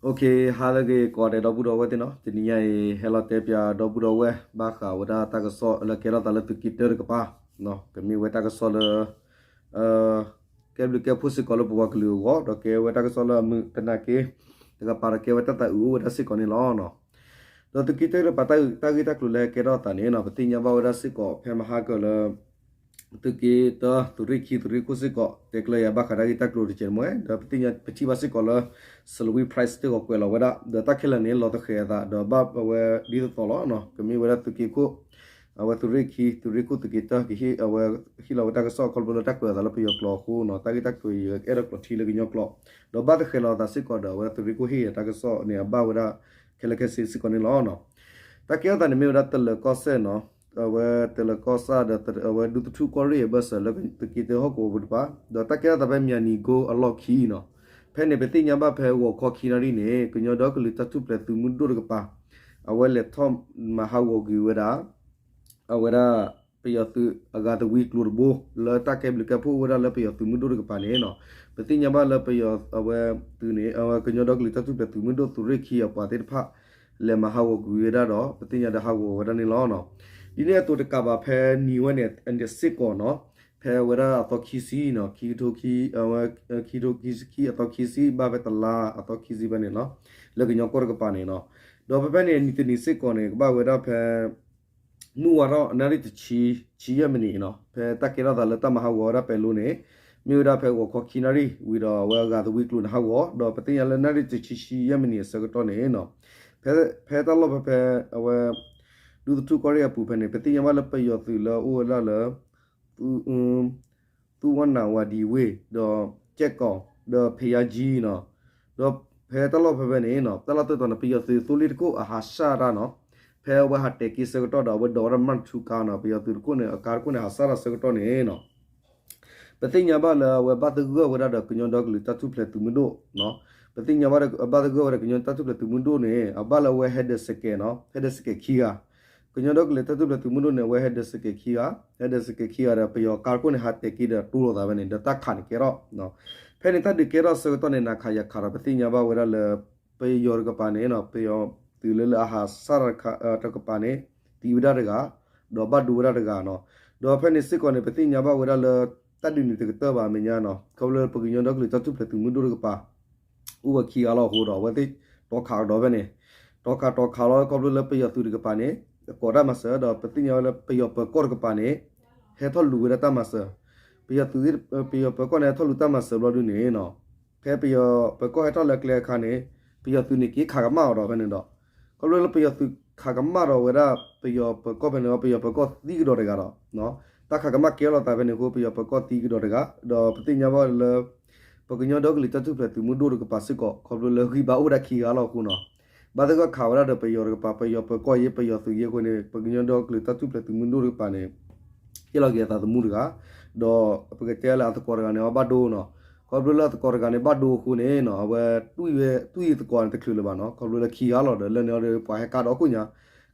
ဟါလၢအဂ့ၤ ကိးဂၤဒဲး ဒီပုၢ်ဒီဝဲၢ်သ့ၣ်နီၤ, တနံၤညါအံၤ ဟဲလီၤတဲပၠးဒီပုၢ်ဒီဝဲၢ် ဘၣ်ဃးဝဲဒၣ်တၢ်ကစီၣ်လၢကဲထီၣ်သးလၢသုးက့တၢတကပၤ, ကမ့ၢ်ဝဲတၢ်ကစီၣ်လၢ ကဲဘျုးကဲဖှိၣ်စ့ၢ်ကီးလၢပပှၤကလုာ်အဂီၢ်, ဒီးကဲဝဲတၢ်ကစီၣ်လၢအမုာ်သနာ်က့ တကပၤဒီးကဲဝဲတၢ်သးအုးအိၣ်ဝဲဒၣ်စ့ၢ်ကီးန့ၣ်လီၤ. ဒီးသုးက့တၢတကပၤ တၢ်ဂ့ၢ်တၢ်ကျိၤလၢဟဲကဲထီၣ်သးန့ၣ်နီၤ, ပသ့ၣ်ညါဘၣ်ဝဲဒၣ်စ့ၢ်ကီး ဖဲမဟါကၢၤလၢ သုးက့တၢ သုးရ့ၣ်ခံ သုးရ့ၣ်ခိၣ်စ့ၢ်ကီး တဲကျၢၤယၤဘၣ်ဃးတၢ်ဂ့ၢ်တၢ်ကျိၤတကဲးတမှဲ, ဒီးပသ့ၣ်ညါပထံၣ်ဘၣ်စ့ၢ်ကီးလၢ Salween Press တဂီၤကွဲးလီၤဝဲဒၣ် ဒီးတၢ်ခဲလၢာ်န့ၣ် လီၤသဃဲၤအသး ဒီးဘၣ်ဝဲဒ်သိးသိးလီၤ. ကမ့ၢ်ဝဲဒၣ်သုးက့ခိၣ် အဝဲသုးရ့ၣ်ခံ သုးရ့ၣ်ခိၣ်သုးက့တၢ ကဟ့ၣ်အဝဲ ဟ့ၣ်လီၤဝဲတၢ်ကစီၣ်ခီဖျိလၢတၢ်ကွဲးအသးလၢပယီၤကျိာ်အဃိနီၤ, တၢ်ဂ့ၢ်တၢ်ကျိၤယအဲၣ်ဒိးကျိးထံလၢကညီကျိာ်, ဒီးဘၣ်သဃဲၤလီၤအသးစ့ၢ်ကီးဒီး အဝဲသုးရ့ၣ်ခိၣ်ဟ့ၣ်အတၢ်ကစီၣ်န့ၣ် အဘၣ်ဝဲဒၣ်ခဲလၢာ်ခဲဆ့စ့ၢ်ကီးန့ၣ်လီၤ. တၢ်ကဲထီၣ်သးန့ၣ်မ့ၢ်ဝဲဒၣ် တလၢၤကီၢ်စဲၣ်နီၤ, အဝဲတလၢၤကီၢ်စဲၣ်ဒီး အဝဲဒူသထူၣ်ကီၢ်ရ့ၣ်အဘၢၣ်စၢၤလၢသုးက့တၢဟီၣ်ကဝီၤပူၤတကပၤ, ဒီးတၢ်ကဲထီၣ်သးဖဲ မၠၣ်နံၤကိအလီၢ်ခံနီၤ, ဖဲန့ၣ်ပသ့ၣ်ညါဘၣ်ဖဲဂီၤခီခံနၣ်ရံၣ်န့ၣ် ကညီဒီကလုာ်တၢ်ထူၣ်ဖျဲးသုးမုၢ်ဒိၣ်တကပၤ အဝဲလဲၤထီၣ်မၤဟးဂီၤကွံာ်ဝဲဒၣ် အဝဲဒၣ် ပယီၤသုးအဂၤသဝံကျိၤတဘိ လၢတၢ်ကဲဘျုးကဲဖှိၣ်အိၣ်ဝဲဒၣ်လၢပယီၤသုးမုၢ်ဒိၣ်တကပၤန့ၣ်နီၤ, ပသ့ၣ်ညါဘၣ်လၢပယီၤအဝဲသုးန့ၣ် အဝဲကညီဒီကလုာ်တၢ်ထူၣ်ဖျဲးသုးမုၢ်ဒိၣ်သုးရ့ၣ်ခံအပှၤသ့ၣ်တဖၣ် လဲၤမၤဟးဂီၤကွံာ်ဝဲဒၣ်ဒီး ပသ့ၣ်ညါဒီးဟးဂီၤဝဲဒၣ်န့ၣ်လီၤ. ဒ်န့ၣ်အသိးတကးဘၣ်ဖဲနံၤဝဲန့ၣ်စ့ၢ်ကီးနီၤ, ဖဲဝဲဒၣ်အသီခံဆံနီၤ, ခံကထိခံ အဝဲ ခံကထိခံဆံခံ အသီခံဆံ ဘၣ်ဖဲတလါအသီခံဆံဖဲန့ၣ်လီၤ, လၢကညီကီၢ်တကပၤန့ၣ်နီၤ, ဒီးဖဲဖဲန့ၣ် နံၤတနံၤစ့ၢ်ကီးန့ၣ် ကဘၣ်ဝဲဒၣ်ဖဲ မုၢ်ဝါထီၣ်နၣ်ရံၣ်တဆံ ဆံယဲၢ်မံးနံးနီၤ, ဖဲတၢ်ကဲထီၣ်သးလၢတၢ်မၤဟးဂီၤဝဲဒၣ်ပဲၤလိန့ၣ် မ့ၢ်ဝဲဒၣ်ဖဲဂီၤခီခံနၣ်ရံၣ်ဝံၤဒီး အဝဲအဂၤသဝံကျိၤန့ၣ်ဟးဂီၤ ဒီးပသ့ၣ်ညါလၢနၣ်ရံၣ်တဆံ ဆံယဲၢ်မံးနံးအဆၢကတီၢ်န့ၣ်နီၤ, ဖဲ ဖဲတၢ်လီၢ်ဖဲဖဲ အဝဲ ဒူသထူၣ်ကီၢ်ရ့ၣ်အပူၤဖဲန့ၣ် ပသ့ၣ်ညါဘၣ်လၢပယီၤသုးလၢအိၣ်ဝဲဒၣ်လၢ သု သုဝနၣ်ဝၤဒံဝ့ၢ် ဒီးကဲၣ်ကီၤ ဒီးဖယါကၠံနီၤ, ဒီးဖဲတၢ်လီၢ်ဖဲဖဲန့ၣ်နီၤ တၢ်လီၢ်တတီၤန့ၣ် ပယီၤသုးသိလ့ၣ်တခိၣ်အဟးဆှၣ်တၢ်နီၤ, ဖဲအဝဲဟးတဲာ်က့ၤဆၢကတီၢ်ဒီး အဝဲဒိးဝဲဒၣ်မၤထူကါနီၤ, ပယီၤသုးတခိၣ်န့ၣ် အကါတခိၣ်န့ၣ် ဟးဆှၣ်တၢ်ဆၢကတီၢ်န့ၣ်နီၤ ပသ့ၣ်ညါဘၣ်လၢအဝဲဘၣ်သဂၢၢ်ဝဲဒၣ်ဒီးကညီဒီကလုာ်တၢ်ထူၣ်ဖျဲးသုးမုၢ်ဒိၣ်နီၤ, ပသ့ၣ်ညါဘၣ်ဘၣ်သဂၢၢ်ဝဲဒီးကညီတၢ်ထူၣ်ဖျဲးသုးမုၢ်ဒိၣ်န့ၣ် အဘၣ်လၢအဝဲဟဲဒၢးစဲးကဲးနီၤ, ဟဲဒၢးစဲးကဲးခံဂၤ, ကညီဒီကလုာ်တၢ်ထူၣ်ဖျဲးသုးမုၢ်ဒိၣ်န့ၣ် အဝဲဟဲဒၢးစဲးကဲးခံဂၤ, ဟဲဒၢးစဲးကဲးခံဂၤဒီး ပယီၤကါတခိၣ်န့ၣ် ဟးတဲာ်က့ၤဒီးတူၢ်လိာ်သးဖဲန့ၣ် ဒီးတၢ်ခးန့ၣ်ကဲထီၣ် ဖဲန့ၣ်တၢ်ဒုးကဲထီၣ်ဆၢကတီၢ်န့ၣ် နၤခးယၤခးဒီး ပသ့ၣ်ညါဘၣ်ဝဲဒၣ်လၢ ပယီၤတကပၤန့ၣ်နီၤ, ပယီၤသုးလၢလၢအဟးဆှၣ်တၢ်တကပၤန့ၣ် သံဝဲဒၣ်တဂၤ, ဒီးဘၣ်ဒိဝဲဒၣ်တဂၤနီၤ, ဒီးဖဲန့ၣ်စ့ၢ်ကီးန့ၣ် ပသ့ၣ်ညါဘၣ်ဝဲဒၣ်လၢ တၢ်ဒုးန့ၣ်တကတၢၢ်ဘၣ်အမဲာ်ညါနီၤ, ခီဖျိလၢပကညီဒီကလုာ်တၢ်ထူၣ်ဖျဲးသုးမုၢ်ဒိၣ်တကပၤ အိၣ်ဝဲခံဂၤလီၤအဃိဒီး အဝဲသ့ၣ်တီခးကဒီးဖဲန့ၣ်, တီခးတီခးလီၤ ခီဖျိလၢပယီၤသုးတကပၤန့ၣ် ကိးတၢ်မၤစၢၤ ဒီးပသ့ၣ်ညါဝဲလၢပယီၤပၢၤကီၢ်တကပၤန့ၣ် ဟဲထီၣ်လူၤဝဲဒၣ်တၢ်မၤစၢၤ, ပယီၤသုး ပယီၤပၢၤကီၢ်န့ၣ် ဟဲထီၣ်လူၤတၢ်မၤစၢၤဘျီဒုန့ၣ်နီၤ, ဖဲပယီၤပၢၤကီၢ်ဟဲထီၣ်လၢအကျဲအခါန့ၣ် ပယီၤသုးန့ၣ်က့ၤခးကမၣ်အီၤဒီးဖဲန့ၣ်ဒီး ခီဖျိလၢပယီၤသုးခးကမၣ်ဒီးဝဲဒၣ် ပယီၤပၢၤကီၢ်ဖဲန့ၣ် ပယီၤပၢၤကီၢ်သံကဒီးတဂၤဒီး တၢ်ခးကမၣ်ကဲထီၣ်သးဖဲန့ၣ်အဃိ ပယီၤပၢၤကီၢ်သံကဒီးတဂၤ ဒီးပသ့ၣ်ညါဘၣ်လၢ ပကညီဒီကလုာ်တၢ်ထူၣ်ဖျဲးသုးမုၢ်ဒိၣ်တကပၤစ့ၢ်ကီး ခီဖျိလၢဂံၢ်ဘါအိၣ်ဝဲဒၣ်ခံဂၤလီၤအဃိနီၤ, ဘၣ်သဂၢၢ်ခးဝဲဒၣ်ဒီးပယီၤတကပၤ ပယီၤပၢၤကီၢ်အံၤ ပယီၤသုးအံၤအဃိန့ၣ် ပကညီဒီကလုာ်တၢ်ထူၣ်ဖျဲးသုးမုၢ်ဒိၣ်တကပၤန့ၣ် ဟ့ၣ်လီၤက့ၤအသးသမူတဂၤ, ဒီးပကတဲလၢအသကိးတဂၤန့ၣ် အဘၣ်ဒိနီၤ, ခီဖျိလၢအသကိးတဂၤန့ၣ် ဘၣ်ဒိအဃိန့ၣ်နီၤ အဝဲ တွံၢ်သကိးန့ၣ်တချုးလၢၤဘၣ်နီၤ, ခီဖျိလၢခံဂၤလီၤဒီး လၢန့ၣ်အီၤဒီး ပှၤဟဲကါဒီးခိၣ်ညါ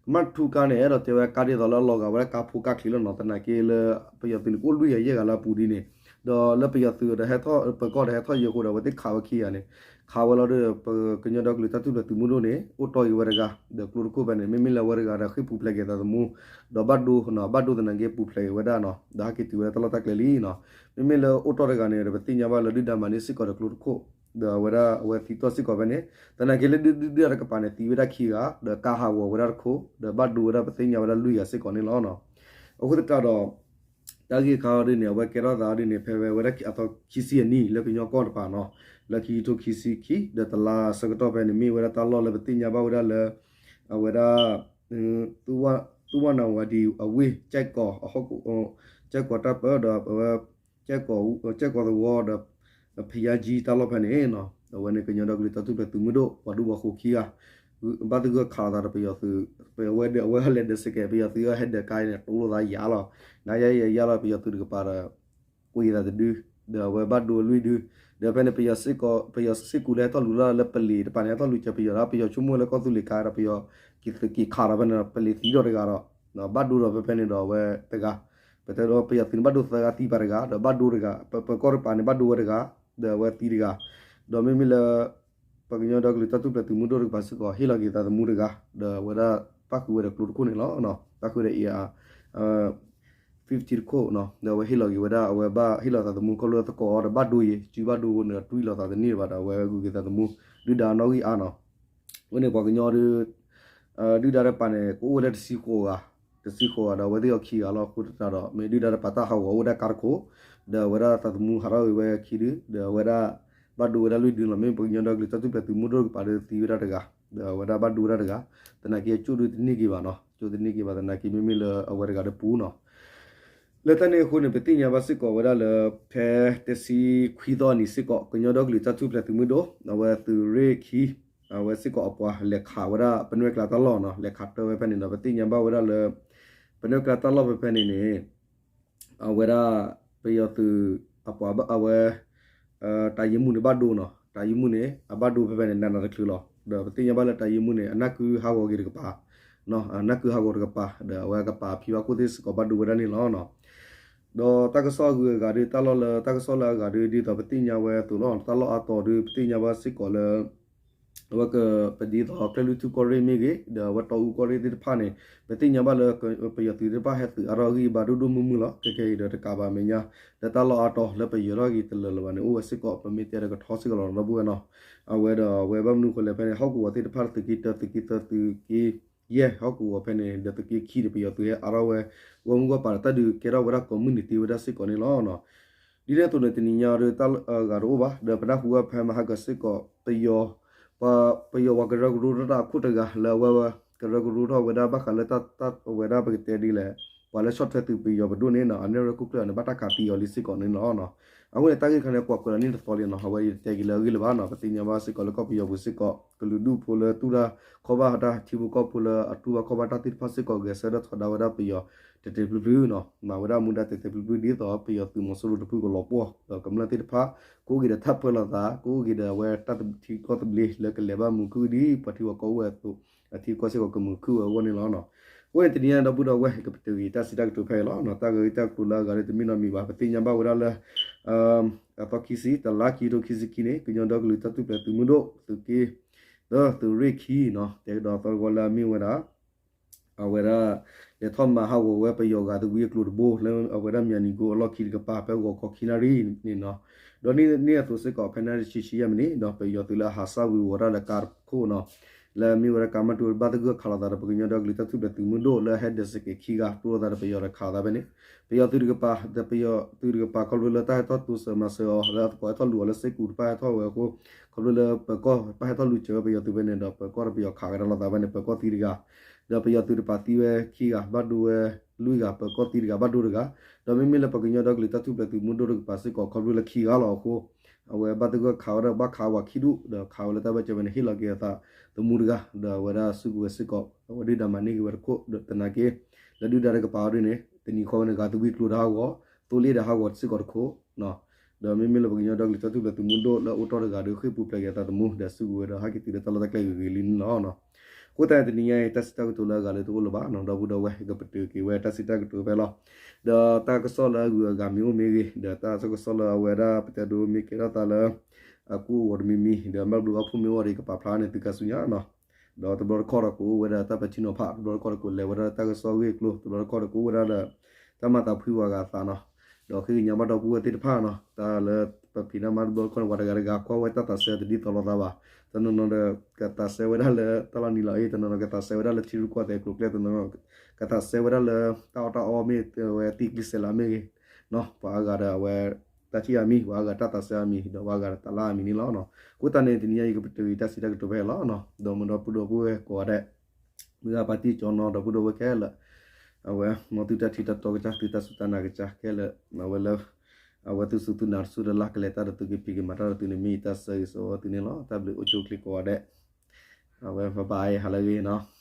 ကမၣ်ထူကါန့ၣ် အဲၣ်ဒိးတဲဝဲကါဒ်သိးလၢအလီၤဂာ်ဝဲဒၣ်ကါဖိကါချံလီၤနီၤ, သနာ်က့လၢ ပယီၤသုးန့ၣ် ကအိၣ်လွံၢ်ဂၤယဲၢ်ဂၤလၢအပူၤဒ်န့ၣ်, ဒီးလၢပယီၤသုးဒီးဟဲထီၣ် ပၢၤကီၢ်ဒီးဟဲထီၣ်ယဲၢ်အဃိဒီး အဝဲသ့ၣ်ခးဝဲခံဂၤန့ၣ်, ခးဝဲလီၤဒီး ပကညီဒီကလုာ်တၢ်ထူၣ်ဖျဲးသုးမုၢ်ဒိၣ်န့ၣ် အိၣ်တီၢ်က့ၤဝဲတဂၤ ဒီးကျိတခိၣ်ဖဲန့ၣ် မ့မ့ၢ်လၢအဝဲတဂၤဒီးဃ့ၢ်ပူၤဖျဲးက့ၤအသးသမူ, ဒီးဘၣ်ဒိနီၤ ဘၣ်ဒိသနာ်က့ပူၤဖျဲးက့ၤဝဲဒၣ်နီၤ ဒီးဟဲက့ၤတုၤဝဲဒၣ်တၢ်လီၢ်တၢ်ကျဲလံနီၤ, မ့မ့ၢ်လၢအိၣ်တီၢ်တဂၤန့ၣ်ဒီး ပသ့ၣ်ညါဘၣ်လၢဒုၣ်ဒါမၤန့ၢ်စ့ၢ်ကီးဒီးကျိတခိၣ်, ဒီးအဝဲဒၣ်အဝဲသံတီၢ်စ့ၢ်ကီးဖဲန့ၣ်, သနာ်က့လၢဒုၣ်ဒါတကပၤန့ၣ် သံဝဲဒၣ်ခံဂၤ ဒီးကါဟးဂီၤဝဲဒၣ်တခိၣ် ဒီးဘၣ်ဒိဝဲဒၣ်ပသ့ၣ်ညါဝဲဒၣ်လွံၢ်ဂၤစ့ၢ်ကီးန့ၣ်လီၤ. အဃိသတးဒီး တၢ်ဂ့ၢ်ခါအီၤဒ်န့ၣ် အဝဲကဲထီၣ်သးအီၤဒ်န့ၣ် ဖဲဝဲဝဲဒၣ်အသီခံဆံအနံၤ လၢကညီကီၢ်တပၤနီၤ, လၢခံကထိခံဆံခံ ဒီးတလါဆၢကတီၢ်ဖဲန့ၣ် မ့ၢ်ဝဲဒၣ်တၢ်လီၢ်လၢပသ့ၣ်ညါဘၣ်ဝဲဒၣ်လၢ အဝဲဒၣ် သုဝနၣ်ဝၤဒံအဝ့ၢ် ကဲၣ်ကီၤ ကဲၣ်ကီၤတၢ်ပၢဒီး အဝဲ ကဲၣ်ကီၤသဝီဒီး ဖယါကၠံတၢ်လီၢ်ဖဲန့ၣ်နီၤ, အဝဲန့ၣ်ကညီဒီကလုာ်တၢ်ထူၣ်ဖျဲးသုးမုၢ်ဒိၣ် ပှၤဒူပှၤဃိၤခံဂၤ ဘၣ်သဂၢၢ်ခးလိာ်သးဒီးပယီၤသုး, အဝဲဒၣ်အဝဲဟဲလဲၤဒၢးစဲးကဲး ပယီၤသုးဟဲဒၢးကါအံၤန့ၣ် တိလိာ်သးယၤလီၤ, နၤယၤယၤယၤလီၤ ပယီၤသုးတကပၤဒီး ကွံာ်သးတဒု, ဒီးအဝဲဘၣ်ဒိလွံၢ်ဒု, ဒီးဖဲန့ၣ် ပယီၤစ့ၢ်ကီး ပယီၤစ့ၢ်ကီးလၢဟဲထီၣ်လူၤလၢလၢပလံၤတပၤန့ၣ် ဟဲထီၣ်လူၤစၢၤပယီၤဒီး ပယီၤဆိကမိၣ်လၢကီၢ်သူလ့ၤကါဒီး ပယီၤက့ၤသုးက့ၤခးဒီးဖဲန့ၣ် ပလံၤသံဒီးတဂၤဒီး ဘၣ်ဒိဒီးဖဲဖဲန့ၣ်ဒီးအဝဲတဂၤ, ပတဲဒီးပယီၤသုးန့ၣ်ဘၣ်ဒိသၢဂၤသံပှၤတဂၤ ဒီးဘၣ်ဒိတဂၤ, ပပၢၤကီၢ်တပၤန့ၣ် ဘၣ်ဒိဝဲတဂၤ, ဒီးအဝဲသံတဂၤ, ဒီးမ့မ့ၢ်လၢ ပှၤကညီဒီကလုာ်တၢ်ထူၣ်ဖျဲးသုးမုၢ်ဒိၣ်တကပၤစ့ၢ်ကီး ဟ့ၣ်လီၤက့ၤသးသမူတဂၤ ဒီးအဝဲဒၣ်ပၣ်ဃုာ်ဝဲဒီးကျိတခိၣ်န့ၣ်လီၤ. ပၣ်ဃုာ်ဒီးအံၤ fifty တခိၣ် ဒီးအဝဲဟ့ၣ်လီၤက့ၤဝဲဒၣ် အဝဲဘၣ်ဟ့ၣ်လီၤသးသမူ ခီဖျိသကိးအီၤဒီးဘၣ်ဒိယံၤ စုဘၣ်ဒိန့ၣ် တွံၢ်လီၤသးတန့ၢ်ဘၣ်ဒီး အဝဲဂုာ်က့ၤသးသမူ ဒုၣ်ဒါနီၣ်ဂံၢ်အါနီၤ. အဃိန့ၣ် ပှၤကညီဒု ဒုၣ်ဒါတကပၤန့ၣ် ကအိၣ်ဝဲဒၣ်တဆံဃိးဂၤ, တဆံဃိးဂၤဒီး အဝဲသ့ၣ်အီၤခံဂၤလီၤ. အဃိသတးဒီး မ့ၢ်ဒုၣ်ဒါတကပၤတၢ်ဟးဂီၤအိၣ်ဝဲဒၣ်ကါတခိၣ်, ဒီးအဝဲဒၣ်သးသမူဟးထီၣ်ဂ့ၤဝဲခံဒု, ဒီးအဝဲဒၣ်ဘၣ်ဒိဝဲဒၣ်လွံၢ်ဒုလီၤ. မ့မ့ၢ်ပှၤကညီဒီကလုာ်တၢ်ထူၣ်ဖျဲးသုးမုၢ်ဒိၣ်တကပၤဒီးသံဝဲဒၣ်တဂၤ, ဒီးအဝဲဒၣ်ဘၣ်ဒိဝဲဒၣ်တဂၤ, သနာ်က့အကၠိၣ်ဒုတန့ၢ်က့ၤဘၣ်နီၤ, ကၠိၣ်တန့ၢ်က့ၤဘၣ်သနာ်က့ မ့မ့ၢ်လၢအဝဲတဂၤဒီးပူၤနီၤ. လၢတၢ်န့ၣ်အဃိန့ၣ် ပသ့ၣ်ညါဘၣ်စ့ၢ်ကီးဝဲဒၣ်လၢ ဖဲတဆံခွံသီအနံၤစ့ၢ်ကီး ကညီဒီကလုာ်တၢ်ထူၣ်ဖျဲးသုးမုၢ်ဒိၣ် အဝဲသုးရ့ၣ်ခံ အဝဲစ့ၢ်ကီးအပှၤလဲၤခးဝဲဒၣ် ပနွဲၢ်ကျါတၢ်လီၢ်နီၤ, လဲၤခးတၢ်ဝဲဖဲန့ၣ်ဒီး ပသ့ၣ်ညါဘၣ်ဝဲဒၣ်လၢ ပနွဲၢ်ကျါတၢ်လီၢ်ဖဲဖဲန့ၣ်န့ၣ် အဝဲဒၣ် ပယီၤသုးအပှၤအဝဲ တၢ်ယံမူန့ၣ်ဘၣ်ဒိနီၤ, တၢ်ယံမူန့ၣ် အဘၣ်ဒိဖဲဖဲန့ၣ် နးနးတချုးလီၤ. ဒီးပသ့ၣ်ညါဘၣ်လၢတၢ်ယံမူန့ၣ် အနၢ်ကုဟးဂီၤက့ၤတကပၤ, အနၢ်ကုဟးဂီၤတကပၤ ဒီးအဝဲကပၤဖံဘၣ်ခိၣ်သ့ၣ်စ့ၢ်ကီးဘၣ်ဒိဝဲဒၣ်န့ၣ်လီၤ. ဒီးတၢ်ကစီၣ်အဂုၤအဂၤဒု တၢ်လီၢ်လၢတၢ်ကစီၣ်လၢအဂၤဒု ဒ်သိးပသ့ၣ်ညါဝဲအသိးလီၤ. တၢ်လီၢ်အါတီၤဒု ပသ့ၣ်ညါဘၣ်စ့ၢ်ကီးလၢ အဝဲကပဒ်သိး ကၠဲၣ်လွံၢ်ထူၣ်ကီၢ်ရ့ၣ်မ့ၢ်ဂ့ၤ ဒီးအဝဲတီအူကီၢ်ရ့ၣ်သ့ၣ်တဖၣ်န့ၣ် ပသ့ၣ်ညါဘၣ်လၢ ပယီၤသုးသ့ၣ်တဖၣ်ဟဲသုးအါထီၣ်အဂံၢ်အဘါဒိၣ်ဒိၣ်မုၢ်မုၢ်လီၤ. ခဲခဲအံၤဒီးတကးဘၣ်အမဲာ်ညါ လၢတၢ်လီၢ်အါတီၤလၢပယီၤထီၣ်က့ၤတလၢာ်လၢၤဘၣ်န့ၣ် အိၣ်ဝဲစ့ၢ်ကီး ပမ့ၢ်တဲဒီးကထီစ့ၢ်ကီးလီၤ ဒီပုၢ်ဝဲၢ်နီၤ. အဝဲဒီးအဝဲဘၣ်မနုၤဃိလဲၣ်ဖဲန့ၣ် ဟီၣ်ကဝီၤသ့ၣ်တဖၣ် သုးက့တၢ သုးက့သၢ သုးက့ယဲၢ် ဟီၣ်ကဝီၤဖဲန့ၣ် ဒီးသုးက့ခံဒီး ပယီၤသုးဟဲအါထီၣ်ဝဲ ဂီၢ်မုၢ်ဂီၢ်ပၤဒီး တၢ်ဒုးကဲထီၣ်ဝဲဒၣ်ကိးမုၢ်နံၤတ့ၢ်ဝဲဒၣ်စ့ၢ်ကီးန့ၣ်လီၤ. ဒ်န့ၣ်အသိးန့ၣ် တနံၤညါဒီးတၢ်အဂၤတအိၣ်ဘၣ် ဒီးပနၢ်ဟူဝဲဖဲမဟါကစ့ၢ်ကီး ပယီၤ ပယီၤပှၤကရၢကရိထီၣ်တၢ်အခိၣ်တဂၤ လၢအဝဲကရၢကရိထီၣ်ဝဲဒၣ်ဘၣ်ဃးလၢတၢ် ဝဲဒၣ်ပကတဲဒ်လဲၣ် ပှၤလၢဆီၣ်ထွဲသုးပယီၤပဒိၣ်န့ၣ်နီၤ အနဲၣ်ရွဲၣ်ခိၣ်ကျၢၢ်န့ၣ် ဘၣ်တၢ်ခးသံအီၤလံစ့ၢ်ကီးန့ၣ်လီၤ. အဃိန့ၣ် တၢ်ဂ့ၢ်တခါန့ၣ် ကွၢ်ကွၢ်လီၤန့ၢ်တသီလံနီၤ အဝဲယတတဲက့ၤလၢအဂ့ၢ်လၢၤဘၣ်နီၤ ပသ့ၣ်ညါဘၣ်စ့ၢ်ကီးလၢကီၢ်ပယီၤပူၤစ့ၢ်ကီး ကလုာ်ဒူၣ်ဖိလၢတူၢ်တၢ်ခီဘၣ်တၢ် ထံဖိကီၢ်ဖိလၢအတူၢ်ဘၣ်ခီဘၣ်တၢ်သ့ၣ်တဖၣ်စ့ၢ်ကီး ဂဲၤဆၢထၢၣ်ထီဒါဝဲဒၣ်ပယီၤ တဲာ်တဲာ်ဖျုးဖျုးနီၤ မၤဝဲဒၣ်မူဒါတဲာ်တဲာ်ဖျုးဖျုး ဒ်သိးပယီၤသုးမီၤစိရိၤတဖုကလီၤပှီၢ် ဒီးကမျၢၢ်သ့ၣ်တဖၣ် ကအိၣ်က့ၤဒီးတၢ်ပၢလီၤသး ကအိၣ်က့ၤဒီးအဝဲတၢ်ထံကီၢ်သဘျ့လၢကလဲၤဘၣ်မုာ်ခုၣ်ဒ်ပှၤထံပှၤကီၢ်အိၣ်ဝဲအသိး အထံကီၢ်စ့ၢ်ကီးကမုာ်ခုၣ်ဝဲအဂီၢ်န့ၣ်လီၤ. အဃိန့ၣ်တနံၤညါဒီပုၢ်ဒီဝဲၢ် ကပတုာ်က့ၤတၢ်စံးတၢ်ကတိၤဖဲအံၤလီၤ. တၢ်ဂ့ၢ်တၢ်ကျိၤလၢအဂၤဒီးတမ့ၢ်နီတမံၤဘၣ် ပသ့ၣ်ညါဘၣ်ဝဲဒၣ်လၢ အသီခံဆံ တလါခံကထိခံဆံခံန့ၣ် ကညီဒီကလုာ်တၢ်ထူၣ်ဖျဲးသုးမုၢ်ဒိၣ် သုးက့ ဒီးသုးရ့ၣ်ခံနီၤ တဲကဒီးသီတဝီလၢအမ့ၢ်ဝဲဒၣ် အဝဲဒၣ် လဲၤထီၣ်မၤဟးဂီၤဝဲပယီၤဂၤတဝံအကျိၤတဘိ လၢအဝဲဒၣ်မၠးနံၤကိအလီၢ်ခံတကပၤ ဖဲဂီၤခီခံနၣ်ရံၣ်န့ၣ်နီၤ. ဒီးန့ၣ်အသိးစ့ၢ်ကီး ဖဲနၣ်ရံၣ်တဆံဆံယဲၢ်မံးနံး ဒီးပယီၤသုးလၢအဟးဆှၣ်ဝံၤဝီၤတၢ်လၢကါတခိၣ်နီၤ လၢအမ့ၢ်ဝဲဒၣ်ကါမၢ်တူၢ်ဘၣ်သဂၢၢ်ခးလိာ်သးဒီး ပကညီဒီကလုာ်တၢ်ထူၣ်ဖျဲးသုးမုၢ်ဒိၣ်လၢအဟဲဒုးစကဲးခံဂၤ တိၢ်လိာ်သးဒီးပယီၤဒီးခးလိာ်သးဖဲန့ၣ် ပယီၤသုးတကပၤ ဒီးပယီၤသုးတကပၤ ခီဖျိလၢတၢ်ဟဲထီၣ်တိစၢၤမၤစၢၤအီၤ လၢအသကိးဟဲထီၣ်လူၤအီၤလၢစ့ကူးတဖၣ် ဟဲထီၣ်ဝဲအဃိ ခီဖျိလၢပၢၤကီၢ်တဖၣ်ဟဲထီၣ်လူၤစၢၤဝဲပယီၤသုးဖဲန့ၣ်ဒီး ပၢၤကီၢ်ဒီးပယီၤခးကဒါလိာ်သးဖဲန့ၣ် ပၢၤကီၢ်သံတဂၤ ဒီးပယီၤသုးတကပၤသံဝဲခံဂၤ ဘၣ်ဒိဝဲလွံၢ်ဂၤ ပၢၤကီၢ်သံတဂၤ ဘၣ်ဒိတဂၤ ဒီးမ့မ့ၢ်လၢပှၤကညီဒီကလုာ်တၢ်ထူၣ်ဖျဲးသုးမုၢ်ဒိၣ်တကပၤစ့ၢ်ကီး ခီဖျိလၢခံဂၤလီၤအဃိ အဝဲဘၣ်သဂၢၢ်ခးဝဲဒၣ်ဘၣ်ခးဝဲခံဒူၣ် ဒီးခးဝဲလၢတၢ်ဘၢၣ်စၢၤဖဲန့ၣ် ဟ့ၣ်လီၤက့ၤအသးသမူတဂၤ ဒီးအဝဲဒၣ်စုကဝဲၤစ့ၢ်ကီး အဝဲဒုၣ်ဒါမၤန့ၢ်က့ၤဝဲတခိၣ် ဒီးသနာ်က့ လၢဒုၣ်ဒါတကပၤအီၤဒ်န့ၣ် တနံၤဃီဝဲန့ၣ် ဂၤသဝံကျိၤတၢ်ဟးဂီၤ သိလ့ၣ်ဒီးဟးဂီၤစ့ၢ်ကီးတခိၣ် ဒီးမ့မ့ၢ်လၢပှၤကညီဒီကလုာ်တၢ်ထူၣ်ဖျဲးသုးမုၢ်ဒိၣ်လၢအအိၣ်ထီၣ်တဂၤဒီး ဃ့ၢ်ပူၤဖျဲးက့ၤအသးသမူ ဒီးစုကဝဲၤဒီးဟဲက့ၤတုၤလၢတၢ်လီၢ်တၢ်ကျဲဂ့ၤဂ့ၤလံန့ၣ်လီၤ. အဃိသတးန့ၣ်တနံၤညါအံၤ တၢ်စံးတၢ်ကတိၤလၢအဂၤလၢတအိၣ်လၢၤဘၣ်နီၤ ဒီပုၢ်ဒီဝဲၢ် ကပတုာ်က့ၤဝဲတၢ်စံးတၢ်ကတိၤဖဲလီၤ. ဒီးတၢ်ကစီၣ်လၢအဂုၤအဂၤမ့ၢ်အိၣ်မ့ၢ်ဂ့ၤ ဒီးတၢ်ကစီၣ်လၢအဝဲဒၣ်ပတဲဒိမ့ၢ်ကဲထီၣ်သးလၢ အကူအဂီၤတမံၤမံၤ ဒီးဘၣ်ဘျုးဘၣ်ဖှိၣ်မ့ၢ်အိၣ်ဒီး ကပာ်ဖျါန့ၣ်သုကါဆူညါနီၤ ဒီးတဘျီတခီၣ်ဒီးကအိၣ်ဝဲဒၣ်တၢ်ပဲာ်ထံနီၤဖး တဘျီတခီၣ်ဒီးကလဲၤဝဲဒၣ်တၢ်ကစီၣ်ဂ့ၢ်ကျိၤ တဘျီတခီၣ်ဒီးကအိၣ်ဝဲဒၣ်ဒီး တၢ်မၤသးဖှံပှၤဂၤသးနီၤ ဒီးဃ့ကညးဘၣ်ဒီပုၢ်ဝဲၢ်သ့ၣ်တဖၣ်နီၤ တၢ်လၢပဖံးတၢ်မၤတဘျီတခီၣ်န့ၣ် ပှၤတဂၤတဂၤကွၢ်ဝဲတၢ်သးစဲတဒ်သိးလိာ်သးဘၣ် တနီၤနီၤဒီး ကသးစဲဝဲဒၣ်လၢတၢ်လီၢ်နံၤလီၤအ့ တနီၤနီၤကသးစဲဝဲဒၣ်လၢထံရူၢ်ကီၢ်သဲးကျိၤကျဲ တနီၤနီၤ ကသးစဲဝဲဒၣ်လၢတၢ်အီၣ်တၢ်အီမ့ၢ်ဝဲသံကျံစဲးလးမ့ၢ်ဂ့ၤ ပှၤအါဂၤဒီးအဝဲ တၢ်ထံၣ်အါမံၤ ပှၤအါဂၤတၢ်သးစဲအါမံၤ ဒီးပှၤအါဂၤတၢ်လၢအါမံၤန့ၣ်လီၤ. အဃိသတးန့ၣ် တနံၤညါအံၤကပတုာ်အံၤတၢ်စံးတၢ်ကတိၤဖဲအံၤလီၤ. ဒီးမ့ၢ်ဒီပုၢ်ဒီပုၢ်ဝဲၢ်ကိးဂၤဒဲး မုၢ်ဂၤပၢ်တံၢ်ကၠီနီၤ ဒီပုၢ်ဒီဝဲၢ်ခဲလၢာ် အဝဲမ်သုတၢ်ထံၣ်တၢ်တီကစၢ် သုတၢ်စူၢ်တၢ်နာ်ကစၢ်ခဲလၢာ် အဝဲလၢ အဝဲသုစူၢ်သုနာ်တစူၢ်တလၢ်ကလဲၤတၢ်ဒီးသုကဖံးက့ၤမၤတၢ်ဒီးသုန့ၣ် မ့ၢ်ယတၢ်ဆၢဂ့ၤဆၢဝါသုန့ၣ်လီၤ. တၢ်ဘျုးအိၣ်ဆူၣ်အိၣ်ချ့ကိးဂၤဒဲး အဝဲဘၣ်ဘၣ်အံၤဟါလၢအဂ့ၤနီၤ.